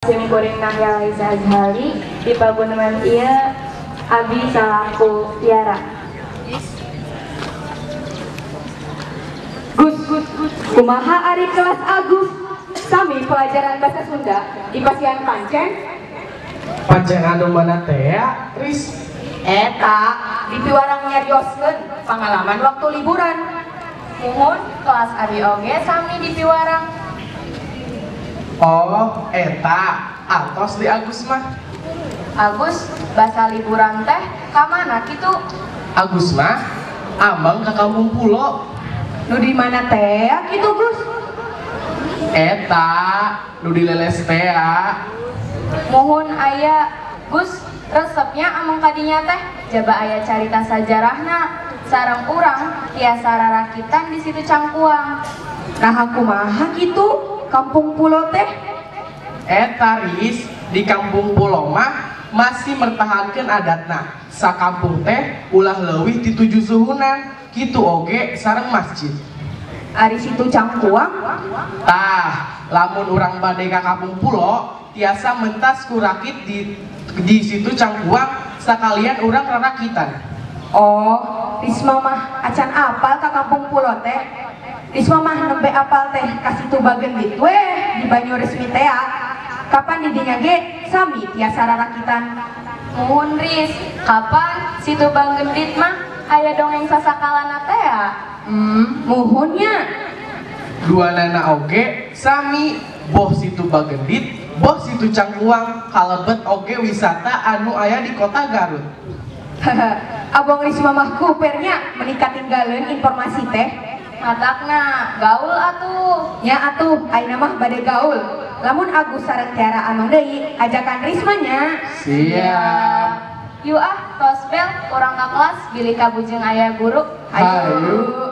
Sim kuring Nahya Laisa Azhari di paguneman ieu abi salaku Tiara. Gus, kumaha ari kelas Agus? Sami pelajaran bahasa Sunda di pasian pancen. Pancen anu mana teh ya, Riz? Eta, di piwarang nyarioskeun pengalaman waktu liburan. Muhun kelas abi oge sami di piwarang. Oh, eta atos di Agus mah. Agus basa liburan teh ka mana kitu? Agus mah ameng ka Kampung Pulo. Nu di mana teh kitu, Gus? Eta, nu di leles teh. Muhun aya, Gus, resepnya ameng kadinya teh jaba aya carita sajarahna. Sareng urang tiasa rarakitan di situ Cangkuang. Nah, kumaha kitu Kampung Pulo teh? Eta Riz, di Kampung Pulo mah masih mertahankeun adatna. Sakampung teh ulah leuwih ti 7 suhunan, kitu oge sareng masjid. Ari situ Cangkuang? Tah, lamun urang bade ka Kampung Pulo tiasa mentas ku rakit di situ Cangkuang sakalian urang rarakitan. Oh, Risma mah acan apal ka Kampung Pulo teh. Risma mah nembe apal teh ka situ Bagendit weh di Banyuresmi teh. Kapan didinya ge sami tiasa rarakitan. Muhun Riz, kapan situ Bagendit mah aya dongeng sasakalana teh ya? Muhunnya. Dua nana oge sami boh situ Bagendit, boh situ Cangkuang kalebet oge wisata anu aya di kota Garut. Abang Risma mah kupernya meuni katinggaleun informasi teh. Matakna gaul atuh. Nya atuh ayeuna mah bade gaul. Lamun Agus sareng Tiara ameng deui ajakan Rismanya. Siap. Yuk ah, tos bel urang ka kelas bilih kabujeng aya guru. Hayu.